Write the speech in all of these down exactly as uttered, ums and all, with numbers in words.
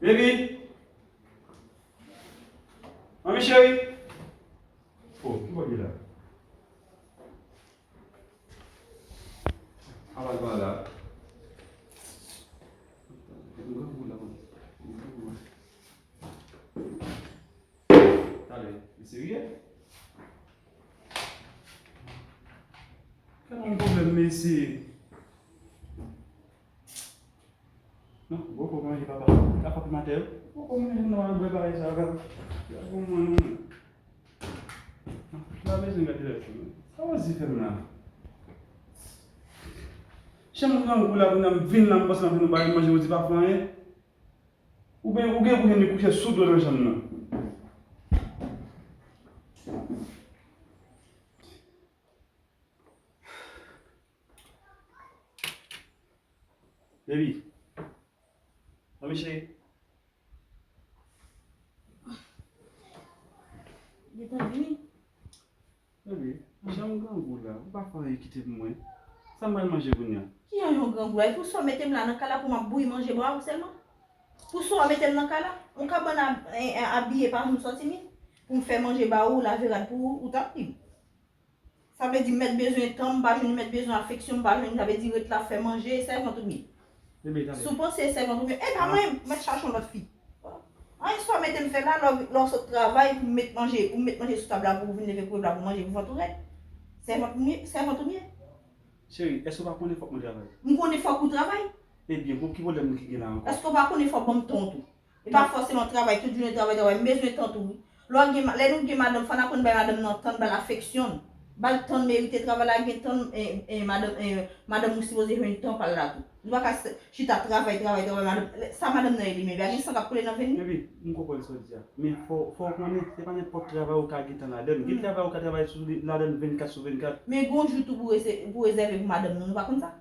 Baby! Manmi cheri! Oh, ki bò l ye la? Ala l pa la. Talè, li serye? Gade yon pwoblèm, mesye. Non, gwo kòk manje papa. Ka fòk matè yo. Gwo kòk manje nan al bwè bagay sa la. Gade pou mwen non. Non, pa bezwen gade telefòn. Sa w zi fè m la? Chanm grangou la, pou n vin la, m panse m ap vin nou bay manje, ou di pa fè anyen. Ou gen, ou gen pou jwenn li kouche sou do nan chanm nan. Baby. Manmi cheri. Gentan vini. Baby, jan m grangou la, ou pa fè anyen kite pou mwen. Sa m pral manje kounye a? Ki jan yon grangou la? E pou sa w mete m la nan kay la pou m ap bouyi manje ba w sèlman? Pou sa w mete m nan kay la? Yon kabann a, e, e, abiye pa janm sòti ni. Pou m fè manje ba ou, lave rad pou ou, ou t ap di m. Sa vle di m mèt bezwen tan, m pa jwenn, m mèt bezwen afeksyon, m pa jwenn, sa vle di ret la fè manje, e sèvant ou m ye. Bebe, tande. Si w panse e sèvant ou m ye, e pa mwen, m mèt chache yon lòt fi. Anyen sa w mete m fè la, lè w, lè w sot travay, pou m met manje, pou m met manje sou tab la, pou w vin leve pou w la, pou manje, pou vant ou rèd. Sèvant ou m ye, sèvant ou m ye. Cheri, èske w pa konnen fòk mwen travay? M konnen fòk ou travay. Ebyen, bon, ki pwoblèm ki gen la ankò? Èske w pa konnen fòk ban m tan w tou? E pa fòseman travay, tout jounen travay, travay. M bezwen tan tou, wi. Lè w gen ma-, lè nou gen madanm, fò n aprann bay madanm nan tan, ba l afeksyon. Ba l tan l merite, travay la gen tan, e, e, madanm, e, madanm ou sipoze jwenn tan pa l la tou. Nou pa ka s-, chita travay, travay, travay, madanm, sa madanm nan ye li menm, pa gen san k ap koule nan venn li? Baby, m konprann sa w di a. Men fò, fò w konnen, se pa nenpòt travay ou ka gen tan ladan l. Gen travay ou ka travay sou li, ladan l vennkat sou vennkat. Men gon jou tou pou rese-, pou rezève pou madanm nou, nou pa konn sa?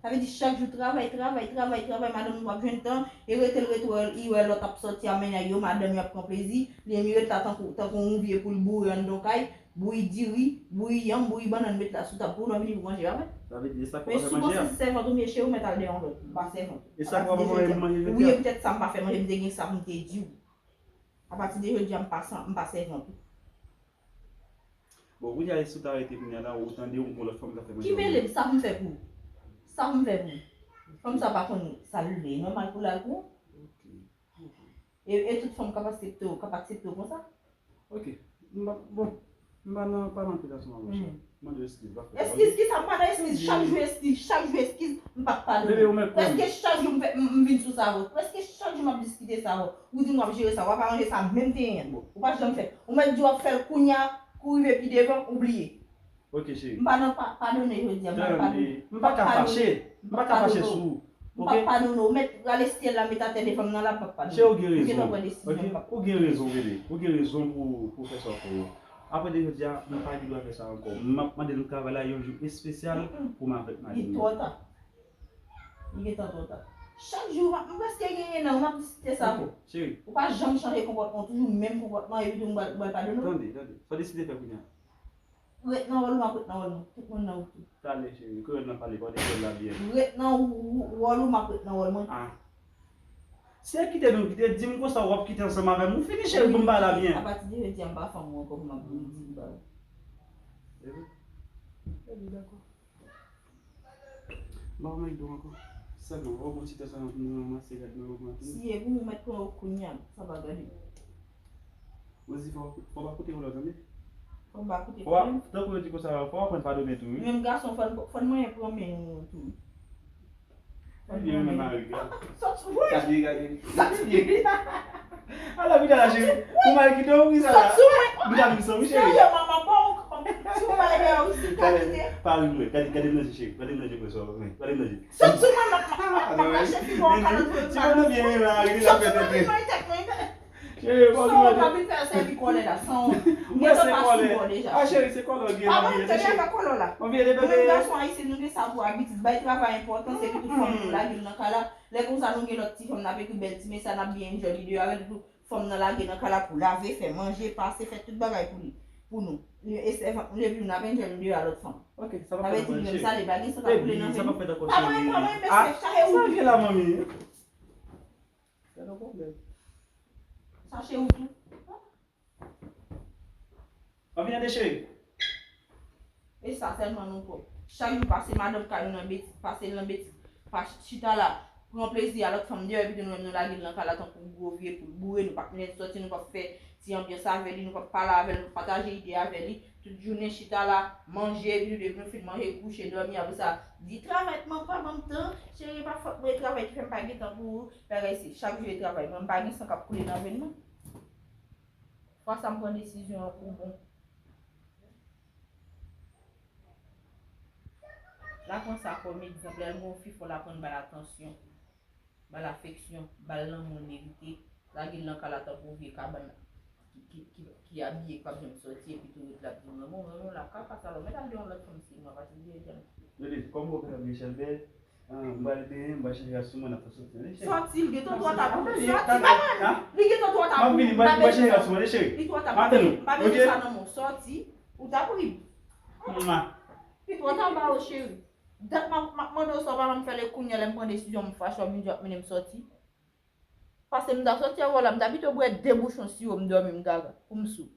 Sa vle di chak jou travay, travay, travay, travay, madanm ou p ap jwenn tan, e rete l rete wè, li wè lòt ap sòti a mennaj yo, madanm yo ap pran plezi, li menm li ret la tankou, tankou yon vye poul boure anndan kay, bouyi diri, bouyi yanm, bouyi bannann, met la sou tab pou w, lè w vini pou manje, pa vre? Sa vle di, e sa k w ap fè manje a? Men si w panse se sèvant ou m ye, cheri, ou mèt al dèyè yon lòt, m pa sèvant. E sa k w ap fè manje a? Wi, e poutèt sa m pa fè manje, m te gen sa pou m te di w. Apati de jodi a, m pa san-, m pa sèvant ou. Bon, kounye a, si w ta rete kounye a la, ou tande yon lòt fanm k ap fè manje. Ki mele m, sa pou m fè pou ou? Sa pou m fè pou ou? Fanm sa pa konn sa l vle, e nòmal pou l al pou ou. Ok. E, e tout fanm k ap aksepte w, k ap aksepte w konsa? Ok. M pa, bon, m pa nan, pa nan anpil asanm avè w. Mande w eskiz, pa fè. Eskiz ki sa? M pa nan eskiz. Chak jou eskiz, chak jou eskiz, m p ap padone. Bebe, ou mèt konn. Prèske chak jou m fè, m, m vin sou sa avè w. Prèske chak jou m ap diskite sa avè w. Ou di m w ap jere sa, w ap aranje sa menm tenyen. Bon. Ou pa janm fè. Ou mèt di w ap fè l kounye a, kou rive pi devan, ou bliye. Ok, cheri. M pa nan pa, padone jodi a, m pa padone. M pa ka fache. M pa ka fache sou ou. M p ap padone w. Mèt rale syèl la, met atè devan m nan la, m p ap padone w. Cheri, ou gen rezon. M gentan pran desizyon, m p ap padone w. Ou gen rezon, bebe. Ou gen rezon pou, pou fè sa w fè yo. Apre de jodi a, m pa gen dwa fè sa ankò. M ap mande nou travay la yon jou espesyal pou m avèk madanm nan. Li twò ta. Li gentan twò ta. Chak jou, m ap, m prèske gen en an, m ap diskite sa avè w. Ok, cheri. Ou pa janm chanje konpòtman w, toujou menm konpòtman, epi tou m pral, m pral padone w. Tande, tande. Sa w deside fè kounye a? Ret nan wòl ou, m ap ret nan wòl mwen. Tout moun nan wout li. Talè, cheri, ke rèd nan pale, pa w te fè l la byen. Ret nan w-, w-, wòl ou, m ap ret nan wòl mwen. Ah. Si e kite nou kite, di m konsa w ap kite ansanm avè m. Ou fini, cheri, pou m pale la byen. Apati de jodi a, m pa fanm ou ankò pou m ap vin di m ba ou. E vre? Ebyen, dakò. M pa konn ede w ankò. Sèlman, w ap bon ti tan sa nan pou nou ranmase rad mwen ogmante. Si e pou mwen, mèt pran yo kounye a, sa pa gade. Mwen di fò, fò w pa koute vòlò, tande? Fò m pa koute vòlò. Tankou yo di konsa, fò w aprann padone tou, wi. Menm gason, fò n, fò n manyen pran men nou tou, wi. Fò n pran men nou. Sòt sou mwen! Gade, gade. Sòt sou mwen! Ala, bouda la, cheri. Ou mal kite w, wi, sa la. Sòt sou mwen! Bouda m san wi, cheri. Serye, manman, bon, si w pale de isi, kalite. Pa ri vre. Gade, gade m nan je, cheri. Gade m nan je, frè, sò, wi. Gade m nan je. Sòt sou mwen, m ap, m ap, m ap mache pi bon, kalot vre. Ti manman byen la, wi, la fè tèt. Sòt sou mwen, tèt mwen. Cheri, bon, sa w pa vin fè sèvi kòlè la, san wont. Mwen se kòlè. Ah, cheri, se kòlè w gen nan vye, cheri. Mwen vye de bebe. Nou menm gason ayisyen, nou gen sa pou abitid. Bay travay enpòtans, epi tout fanm nou lage l nan kay la. Lè konsa, nou gen lòt ti fanm, n ap ekri bèl ti mesaj, n ap byen enjoy li deyò avè l, epi tout fanm nan lage nan kay la pou lave, fè manje, pase, fè tout bagay pou li, pou nou. E sèvant nou, epi nou ap enjoy nou deyò a lòt fanm. Ok, sa pa fèt ankò, cheri. Sa vle di menm sa, li pa gen san k ap koule nan venn li. Pa mwen, pa mwen, mesye, chache ou. Sa gen la, manmi? Yon pwoblèm. Sa cheri w tou. Anvi nan de cheri. E sa sèlman nou pran. Chak jou pase madanm kay nou nan betiz, pase l nan betiz. Pa chita la, pran plezi a lòt fanm deyò, epi nou menm nou lage l nan kay la tankou gwo vye poul boure, nou p ap mennen l sòti, nou p ap fè ti anbyans avè li, nou p ap pale avè l, nou pataje ide avè li. Tout jounen chita la, manje, epi nou, depi nou fin manje, kouche, dòmi, apre sa, di travay kòman pa ban m tan, cheri, pa fòt mwen, e travay ki fè m pa gen tan pou ou, bagay si, chak jou e travay, mwen m pa gen san k ap koule nan venn mwen. Fwa sa m pran desizyon an pou bon. La pran sa kòm egzanp, lè l gen yon fi, fò l aprann ba l atansyon, ba l afeksyon, ba l lanmou l merite, lage l nan kay la tankou vye kabann ki, ki, ki, ki abiye, k p ap janm sòti, epi tou ret la ap di m lanmou, lanmou, la kaka sa, lò, mèt al gen yon lòt fanm si mwen, pati di, di, Gade, kòm ou konn ap gen chèlbè, m pral benyen, m pral chanje kòstime mwen, n ap fè sòti. Sòti, l gen tan twò ta pou li. Sòti, pa mwen. Li gen tan twò ta pou li. M ap vini, m pral chanje kòstime mwen, cheri. Li twò ta pou li. M ap tann ou. M pa bezwen sa nan men w. Sòti, ou ta pou li. Li twò ta ba ou, cheri. Dat m ap, m ap mande w sa, w pa janm fè l, e kounye a lè m pran desizyon, m fache, w ap vin di w ap mennen m sòti. Paske m ta sòti avè w la, m ta pito bwè de bouchon siwo, m dòmi, m gaga, pou m sou.